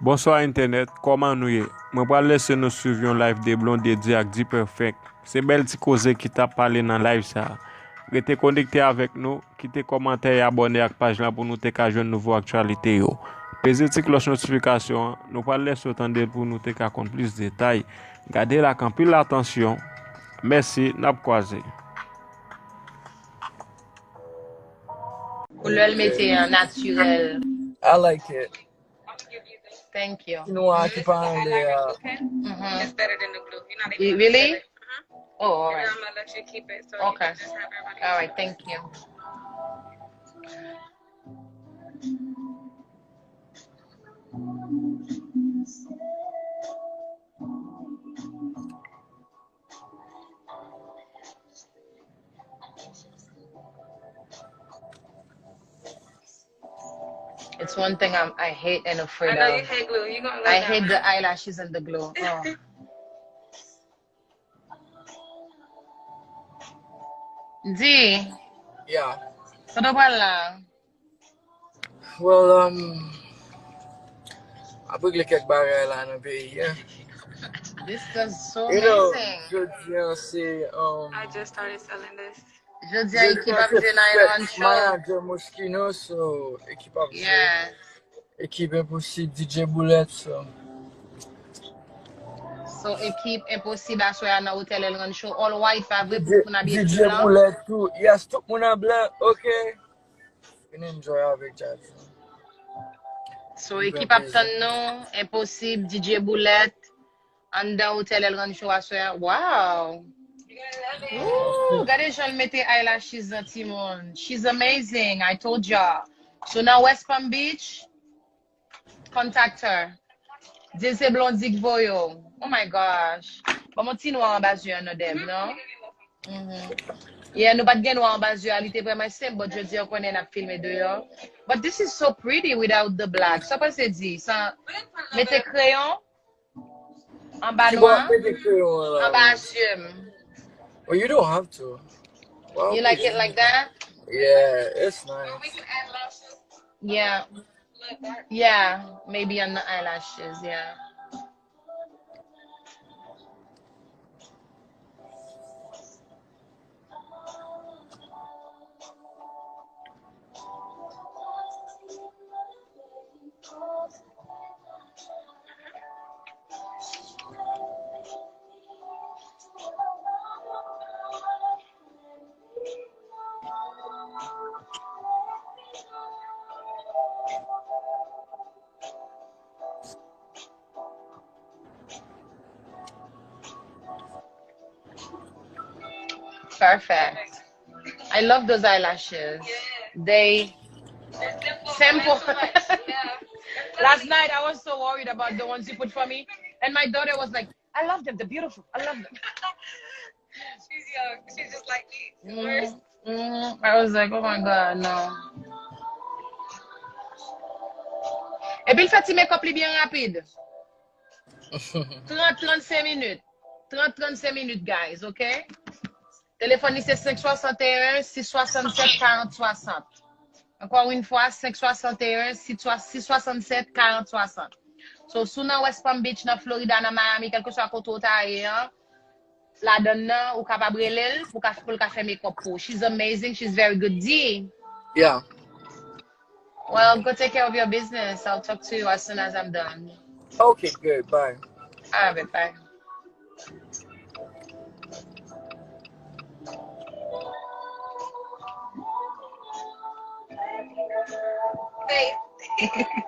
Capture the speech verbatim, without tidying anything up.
Bonswa entènèt, kòman nou ye? Mwen pral lese nou swiv yon live de Blondedy ak D-Perfect. Se bèl ti koze ki t ap pale nan live sa a. Rete konekte avèk nou, kite kòmantè e abòne ak paj la pou nou te ka jwenn nouvo aktyalite yo. Peze ti klòch notifikasyon an, nou pral lese w tande l pou nou te ka konn plis detay. Gade l ak anpil atansyon. Mèsi, n ap kwaze. Koulè l mete an natirèl. I like it. Thank you. Ti nwa ki pa anlè a. Mm-hmm. Really? Oh, all right. Okay. All right, thank you. It's one thing I'm, I hate and afraid I know you of. Hate glue. You gonna I love hate the that eyelashes and the glue. Oh. D, Yeah. kote w pral la? Well, um, ap regle kèk bagay la nan peyi a. This is so You know, amazing. Jodi a se um, one. I just started selling this. Jodi a, ekip ap jwe nan Island Show. Manager Moschino, so ekip ap jwe. Yeah. Ekip Enposib, D J Boulèt, so. So, ekip Enposib aswè a nan Hotel El Rancho. All white, pa vre, pou D J, moun abiye D J blan. Boulèt tou. Yes, tout moun an blan, ok. Vin enjoy avèk jazz. So, ekip ap tann nou, Enposib, D J Boulèt, anndan Hotel El Rancho aswè a. Wow! Ooh, gade jan l mete eyelashes nan timoun. She's amazing, I told y'all. So, nan West Palm Beach, contact her. Di l se Blondy k voye w. Oh my gosh. Ban m yon ti nwa anba zye an non, Dev, non? Mhm. Yeah, nou pa t gen nwa anba zye a, li te vrèman senp, but jodi a konnen n ap filme deyò. But this is so pretty without the black. Sa w panse di? Sa mete kreyon anba Ti nwa, bò mete kreyon an la. anba zye m. Well, you don't have to. Why You would like you? It like that? Yeah, it's nice. Yeah. Yeah, maybe on the eyelashes, yeah. Perfect. I love those eyelashes. They simple. Last night I was so worried about the ones you put for me, and my daughter was like, "I love them. They're beautiful. I love them." She's young. She's just like me. Mm, mm. I was like, "Oh my God, no." Epi l fè ti makeup li byen rapid. Trant, trannsenk minit. Trant, trannsenk minit, guys, ok? Telefòn li se senk swasanteyen, sis swasannsèt, karant swasant. Encore une fois, senk swasanteyen, sis swasannsèt, karant swasant. So, si w nan West Palm Beach, nan Florida, nan Miami, kèlkeswa kote w ta ye an, ladan nan, ou kapab rele l pou ka, pou l ka fè makeup pou ou. She's amazing, she's very good. D. Yeah. Well, go take care of your business. I'll talk to you as soon as I'm done. Okay, good. Bye. All right, bye. Hey.